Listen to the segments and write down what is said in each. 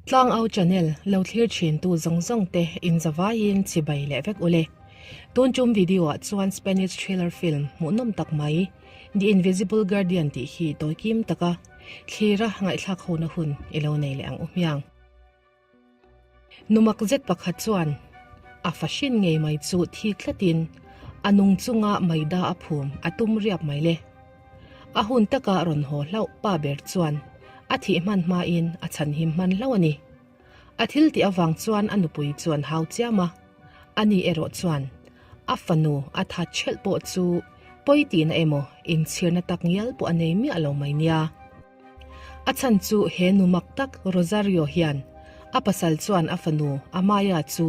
Tlangau channel lo thlir thin tu zawng zawng te in zavaiin chibai leh vek ule. Tun tum video ah chuan Spanish thriller film hmuhnawm tak mai The Invisible Guardian tih hi tawi kim taka thlira ngaihthlak hona hun i lo nei leh ang u hmiang. Numak zet pakhat chuan a fahrin ngei mai chu thi tlatin a nung chunga maida a phum a tum riap mai le. A hun taka rawn haw hlauh pa ber chuan a thih hman hmain a chhanhim hman hlauh a ni. A thil tih avang chuan a nupui chuan hau chiam a, ani erawh chuan a fanu a that ṭhelh pawh chu pawi tihna emaw inchhirna tak ngial pawh a nei miah lo mai nia. A chhan chu he nu mak tak Rosario hian a pasal chuan a fanu Amaya chu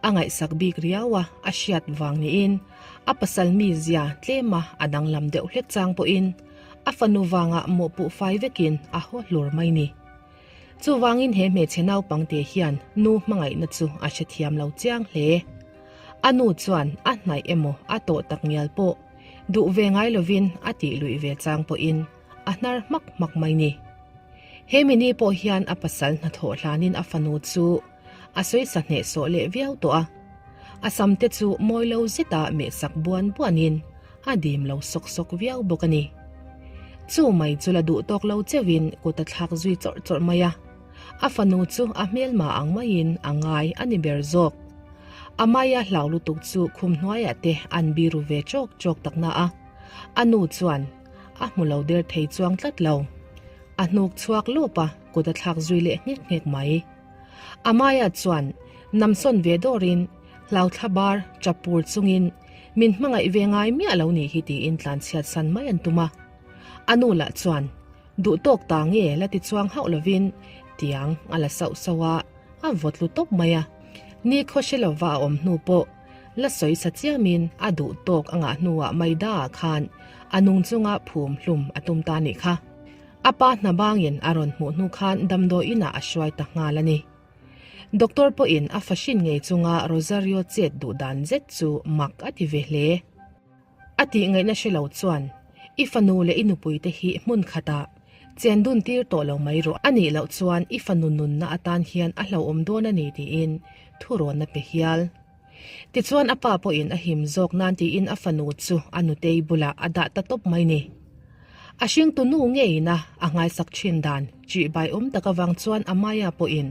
a ngaihsak bik riau a, a hriat vang niin a pasal mizia tlema a danglam deuh hlek chang pawhin a fanu vangah mawhpuh fai vekin a haw hlur mai ni. Chuvangin he hmeichhe naupangte hian nu hmangaihna chu a hrethiam lo chiang hle. A nu chuan a hnaih emaw a tawh tak ngial pawh duh ve ngai lovin a tih luih ve chang pawhin a hnar hmak hmak mai ni. He mini pawh hian a pasal hnathawh hlanin a fanu chu a sawisa hnehsawh leh viau tawh a. A samte chu mawi lo zeta mehsak buan buanin a dim lo sawk sawk viau bawk a ni. Chu mai chu la duh tawk lo cheuhin kut a thlak zui chawrh chawrh mai a. A fanu chu a hmelma ang maiin a ngai a ni ber zawk. A maia hlau lutuk chu khum hnuaiah te an biru ve chawk chawk tak na a. A nu chuan a hmu lo der thei chuang tlat lo. A hnuk chhuak lawp a, kut a thlak zui leh nghek nghek mai. Amaya chuan namsawn ve dawrin hlauthla bar chap pur chungin min hmangaih ve ngai miah lo nih hi tiin tlanchhiat san mai an tum a. A nu lah chuan duh tawk ta nge la ti chuang hauh lovin tiang a la sauh sauh a, a vawt lu tawp mai a. Ni khaw hre lova a awm hnu pawh la sawi sa chiamin a duh tawk a ngah hnuah Maida-ah khan a nung chunga phum hlum a tum ta nih kha. A pa hna bangin a rawn hmuh hnu khan damdawi inah a hruai ta nghal a ni. Doctor pawhin a fahrin ngei chunga Rosario chet duh dan zet chu mak a ti ve hle. A tih ngaihna hre lo chuan i fanu leh i nupui te hi hmun khatah chen dun tir tawh lo mai rawh a nih loh chuan i fanu nunna atan hian a hlauhawm dawn a ni tiin thurawnna pe hial. Tichuan a pa pawhin a him zawk nan tiin a fanu chu a nutei bulah a dah ta tawp mai ni. A hringtu nu ngeiin a a nghaisak thin dan ṭihbai awm tak avang chuan Amaya pawhin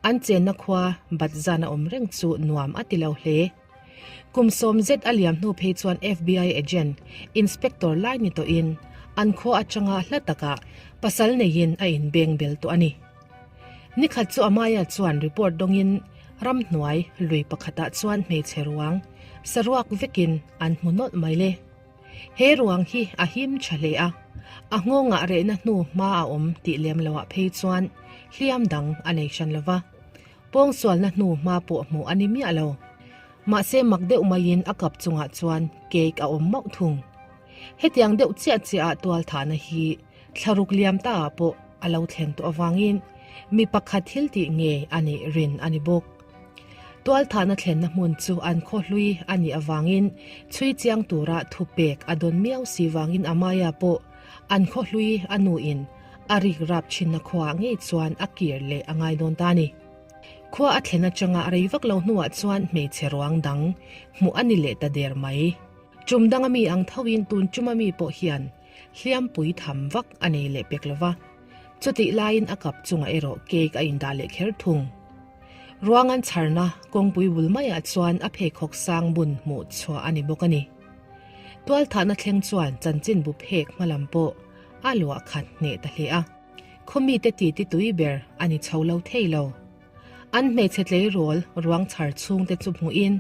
an chenna khua Batzan a awm reng chu nuam a ti lo hle. Kum 90 a liam hnu phei chuan FBI agent, inspector lai ni tawhin an khua atanga hla takah pasal neiin a inbeng bel tawh a ni. Nikhat chu Amaya chuan report dawngin ramhnuai lui pakhatah chuan hmeichhe ruang saruak vekin an hmu nawlh mai le. He ruang hi a him tha hle a, a nghawngah rehna hnu hma a awm tih lem loah phei chuan hliam dang a nei hran lova. Pawngsualna hnu hma pawh hmuh a ni miah lo. Mahse mak deuh maiin a kap chungah chuan cake a awm mauh thung. Hetiang deuh chiah chiah ah tualthahna hi thlaruk liam ta ah pawh a lo thlen tawh avangin mi pakhat thil tih nge a nih rin a ni bawk. Tualthahna thlenna hmun chu an khaw hlui a nih avangin chhui chiang tura thupek a dawn miau si vangin Amaya pawh an khaw hlui a nuin a rik rap thinna khuaah ngei chuan a kir leh a ngai dawn ta a ni. Khua a thlen atanga rei vak lo hnuah chuan hmeichhe ruang dang hmuh a ni leh ta der mai. Tum danga mi ang thoin tun tuma mi pawh hian hliampui tham vak a nei leh pek lo va, chutih laiin a kap chungah erawh cake a indah leh kher thung. Ruang an chharna kawngpui bul maiah chuan a pheikhawk sang bun hmuh chhuah a ni bawk a ni. Tualthahna thleng chuan chanchinbu phek hmalam pawh a luah khat hneh ta hle a, khawmite titi tui ber a ni chho lo thei lo. An hmeichhe tleirawl ruang chhar chhungte chu hmuhin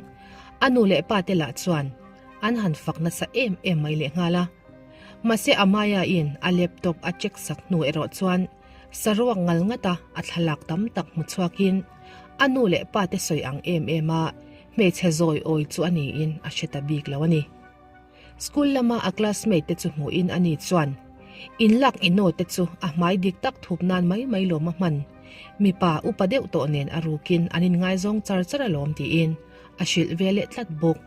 a nu leh pa te lah chuan an han fak nasa em em mai lehnghal a. Mahse Amaya in a laptop a check sak hnu erawh chuan saruak ngal ngat a a thlalak tam tak hmu chhuakin a nu leh pa te sawi ang em em a hmeichhe zawi awi chu a niin a hre ta bik lo a ni. School lama a classmate te chu hmuhin ani chuan inlak ino te chu a hmai dik tak thup nan mai mai lawm a hman. Mipa upa deuh tawh nen a rukin an inngaizawng char char alawm tiin a hrilh ve leh tlat bawk.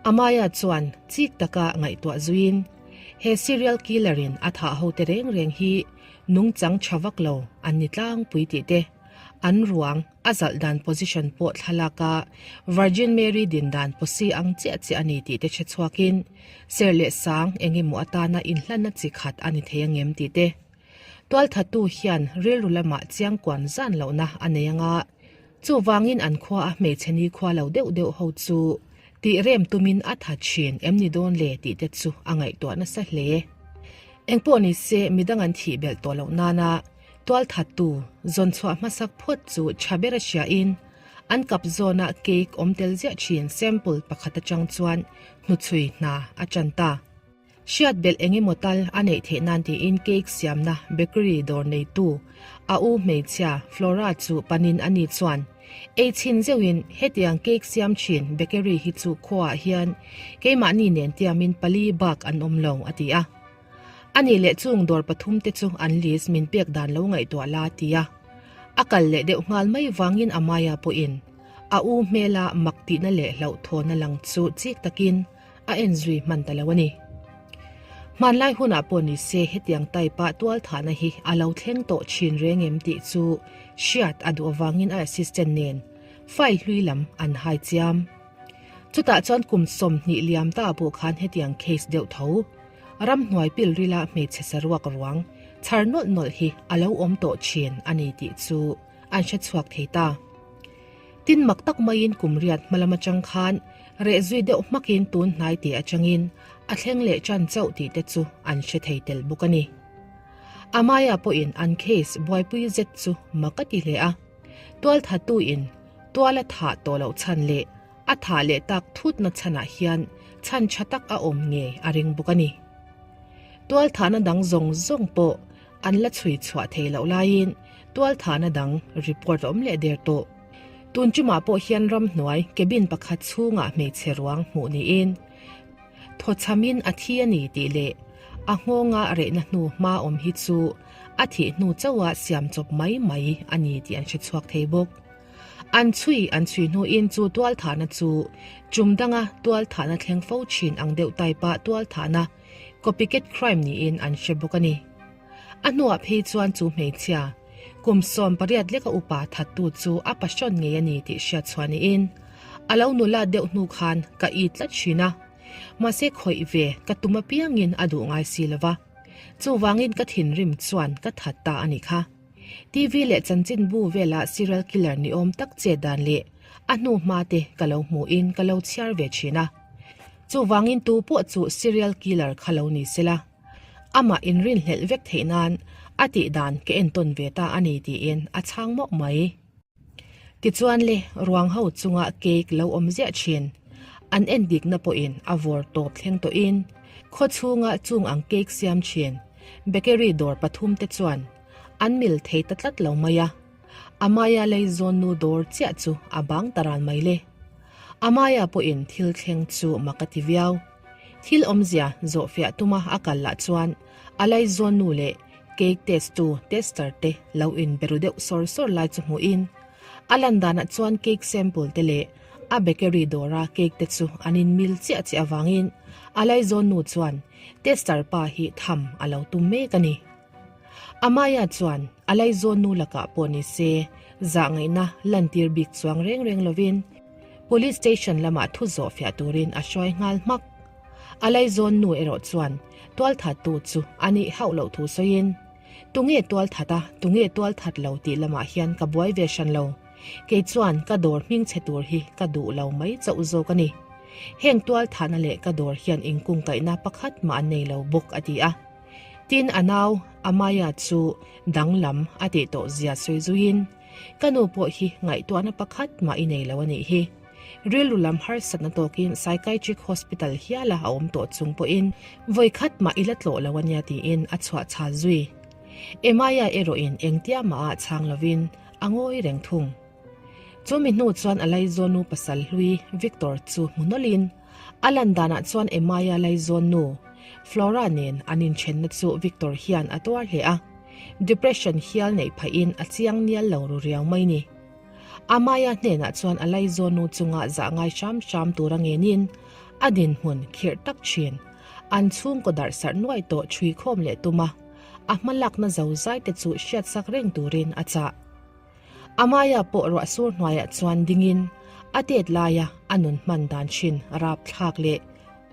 Amaya chuan chik taka ngaihtuah zuiin he serial killer in a thah ho te reng reng hi nungchang tha vak lo an ni tlangpui tih te. An ruang a zalh dan position pawh thlalak a Virgin Mary din dan posi ang chiah chiah a ni tih te hre chhuakin ser leh sang eng emaw atana inhlanna chi khat a ni thei angem tih te tualthattu hian rilru lamah chiangkuan zan lohna a nei anga chuvangin an khua a hmeichhe nikhua lo deuh deuh ho chu tih rem tumin a tha thin em ni dawn le tih te chu a ngaihtuah nasa hle. Engpawh nise midang an thih belh tawh loh nana Tualthattu zawnchhuah hmasak phawt chu tha ber a hriain an kap zawna cake awm tel ziah thin sample pakhat atang chuan hnuchhui hna a tan ta. Hriat belh eng emaw tal a neih theih nan tiin cake siamna bakery dawr neitu a u hmeichhia Flora chu panin a ni chuan ei chhin zeuhin hetiang cake siam thin bakery hi chu khuaah hian keimahni nen tiamin pali bak an awm lo a ti a. A nih leh chung dawr pathum te chu an list min pek dan lo ngaihtuah la ti a. A kal leh deuh nghal mai vangin Amaya pawhin a u hmela mak tihna leh hlauhthawn a lang chu chik takin a en zui hman ta lo a ni. Hmanlai hunah pawh ni se hetiang type a tualthahna hi a lo thleng tawh thin reng em tih chu hriat a duh avangin a assistant nen file hlui lam an hai chiam. Chutah chuan kum 20 liam ta pawh khan hetiang case deuh tho Ramhnuai pilrila hmeichhe saruak ruang chhar nawlh nawlh hi a lo awm tawh thin a ni tih chu an hre chhuak thei ta. Tin mak tak maiin kum riat hma lam atang khan reh zui deuh hmakin tun hnai te atangin a thleng leh tan chauh tih te chu an hre thei tel bawk a ni. Amaya pawhin an case buaipui zet chu mak a ti hle a, tualthatuin tual a thah tawh loh chhan leh A thah leh tak thutna chhanah hian chhan tha tak a awm ngei a ring bawk a ni. Tualthahna dang zawng zawng pawh an la chhui chhuah thei loh laiin tualthahna dang report a awm leh der tawh. Tun tumah pawh hian ramhnuai cabin pakhat chhungah hmeichhe ruang hmuh niin thawchhamin a thi a ni tih leh a nghawnga rehna hnu hma awm hi chu a thih hnu chauha siam chawp mai mai a ni tih an hre chhuak thei bawk. An chhui an chhui hnuin chu tualthahna chu chum danga tualthahna thleng fo thin ang deuh type-a tualthahna, copycat crime, niin an hre bawk a ni. A hnuah phei chuan chu hmeichhia, kum 18 leka upa thattu chu a passion ngei a ni tih hriat chhuah niin a lo nula deuh hnu khan ka it tlat thin a, mahse khawih ve ka tum apiangin a duh ngai si lova, chuvangin ka thinrim chuan ka that ta a nih kha. TV leh chanchinbu vela serial killer ni awm tak che dan leh a hnu hma te ka lo hmuhin ka lo chhiar ve thin a. Chuvangin tu pawh chu serial killer kha lo ni sela, amah inrinhlelh vek theih nan a tih dan ka entawn ve ta a ni tiin a chhang mauh mai. Tichuan le, ruang ho chunga cake lo awm ziah thin. An en dikna pawhin a vawr tawp thleng tawhin khaw chhunga chung ang cake siam thin bakery dawr pathum te chuan an mil thei ta tlat lo mai a. Amaya Leizawn nu dawr chiah chu a bang ta ran mai le. Amaya pawhin thil thleng chu mak a ti viau. Thil awmzia zawhfiah tuma a kal lah chuan a Leizawn nu leh Cake test tu tester te lo in be ru deuh sawr sawr lai chu hmuhin a lan danah chuan cake sample te leh a bakery dawra cake te chu an in mil chiah chiah avangin a laizawn nu chuan tester pa hi tham a lo tum mek a ni. Amaya chuan a laizawn nu lakah pawh ni se zahngaihna lantir bik chuang reng reng lovin police station lamah thu zawh fiah turin a hruai nghal hmak. A laizawn nu erawh chuan tualthattu chu a nih hauh loh thu sawiin, Tunge tualthat a, tunge tualthat lo tih lamah hian ka buai ve hran lo. Kei chuan ka dawr hmingchhe tur hi ka duh lo mai chauh zawk a ni. Heng tualthahna leh ka dawr hian inkungkaihna pakhat mah an nei lo bawk a ti a. Tin a nau Amaya chu danglam a tih tawh zia sawi zuiin, Ka nu pawh hi ngaihtuahna pakhat mah i nei lo a nih hi. Rilru lam harsatna tawkin Psychiatric Hospital hiala a awm tawh chung pawhin vawi khat mah i la tlawh lo a nia tiin a chhuah chhal zui. Emaya erawhin engtia mah ah chhang lovin a ngawi reng thung. Chu mi hnu chuan a Laizawnu pasal hlui Victor chu hmu nawlhin a lan danah chuan Emaya Laizawnnu Flora nen an inthenna chu Victor hian a tuar hle a, depression hial neih phahin a chiang nial lo ru riau mai ni. Amaya hnenah chuan a Laizawnu chunga zah ngai hram hram tura ngenin a dinhmun khirh tak thin. An chhungkaw darh sarh nuai tawh chhui khawm leh tum a, a hmalakna zo zai te chu hriatsak reng turin a chah. Amaya pawh ruah sur hnuaiah chuan dingin a tet laia a nun hman dan thin rapthlak leh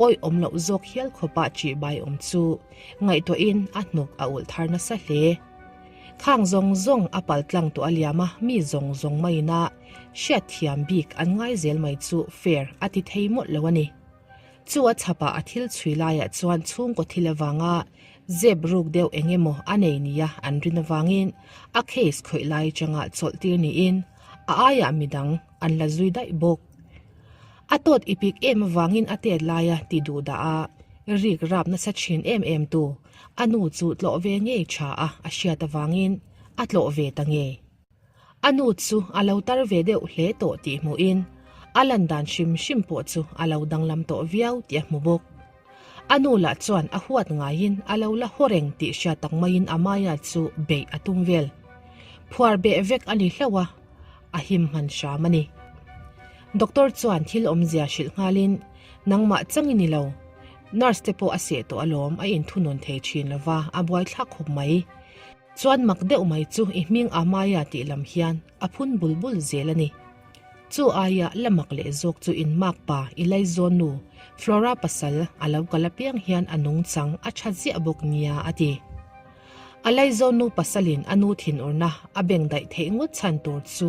awih awm loh zawk hial khawpa ṭihbai awm chu ngaihtuahin a hnuk a ulh thar nasa hle. Khang zawng zawng a pal tlang tawh a liam a, mi zawng zawng maiin a hriatthiam bik an ngai zel mai chu fair a ti thei mawlh lo a ni. Chu a chhapah a thil chhui laiah chuan chhungkaw thil avanga zep ruk deuh eng emaw a nei nia an rin avangin a case khawih lai changa chawlh tir niin a aiah midang an la zui daih bawk. A tawt i pik em avangin a tet laia ti duh dah a, rik rap nasa thin em em tu a nu chu tlawh ve ngei tha a a hriat avangin a tlawh ve ta ngei. A nu chu a lo tar ve deuh hle tawh tih hmuhin a lan dan hrim hrim pawh chu a lo danglam tawh viau tih a hmu bawk. A nu lah chuan a huat ngaiin a lo la haw reng tih hriat tak maiin Amaya chu beih a tum vel. Phuar beh vek a ni hlauh a, a him hman hram a ni. Doctor chuan thil awmzia hrilh nghalin, Nangmah chang i ni lo. Nurse te pawh a seh tawh alawm, a inthunun thei thin lova, a buaithlak khawp mai. Chuan mak deuh mai chu i hming Amaya tih lam hian a phun bul bul zel a ni. Chu aia la mak leh zawk chu in mak pa i laizawn nu Flora pasal a lo kal apiang hian a nungchang a tha ziah bawk nia a ti. A laizawn nu pasalin a nu thinurna a beng daih theih ngawt chhan tur chu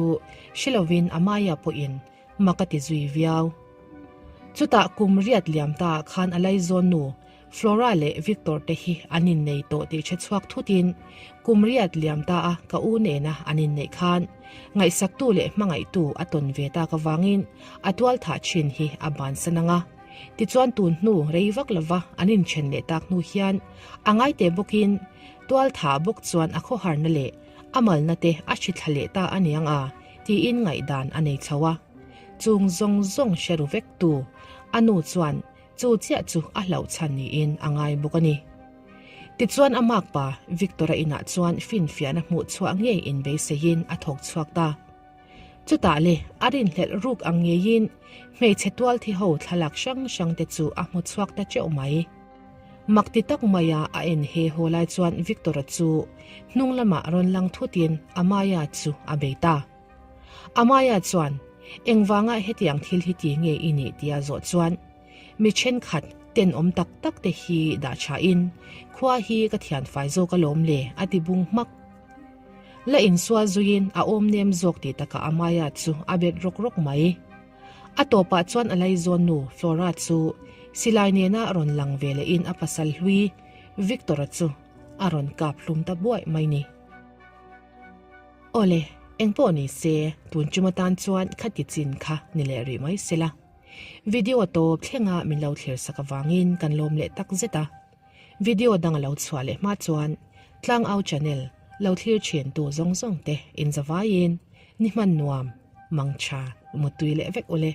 hre lovin Amaya pawhin mak a ti zui viau. Chutah kum riat liam ta ah khan a laizawn nu Flora leh Victor te hi an innei tawh tih hre chhuak thutin kum riat liam ta a ka u nena an inneih khan ngaihsaktu leh hmangaihtu a tawn ve tak avangin a tual thah thin hi a bansan ang a. Tichuan tun hnu rei vak lova an inthen leh tak hnu hian a ngaite bawkin tual thah bawk chuan a khawharna leh a malna te a hri thla leh ta a niang a tiin ngaihdan a nei chho a. Chung zawng zawng hre ru vek tu a nu chuan Chu chiah chu a hlauh chhan niin a ngai bawk a ni. Tichuan a makpa Victor-a inah chuan finfiahna hmuh chhuah ngei inbeiseiin a thawk chhuak ta. Chutah le a rinhlelh ruk ang ngeiin hmeichhe tualthi ho thlalak hrang hrang te chu a hmu chhuak ta teuh mai. Mak ti tak maia a en he haw lai chuan Victor-a chu hnung lamah rawn lang thutin Amaya chu a bei ta. Amaya chuan, Engvanga hetiang thil hi ti nge i nih tia zawh chuan, Mi thenkhat tenawm tak tak te hi dah thain, khua hi ka thian fai zawk alawm le a ti bung hmak. La insual zuiin a awm nem zawk ti takah Amaya chu a bet rawk rawk mai. A tawpah chuan a laizawn nu Flora chu silai nena rawn lang ve lehin a pasal hlui Victor-a chu a rawn kap hlum ta buaih mai ni. Awle, engpawh ni se, tun tum atan chuan khati chin kha ni leh rih mai sela. Video tawp thlenga min lo thlir sak avangin kan lawm leh tak zet a. Video dang a lo chhuah leh hma chuan Tlangau channel lo thlir thin tu zawng zawng te inzavaiin ni hman nuam, mangtha, muttui leh vek ule.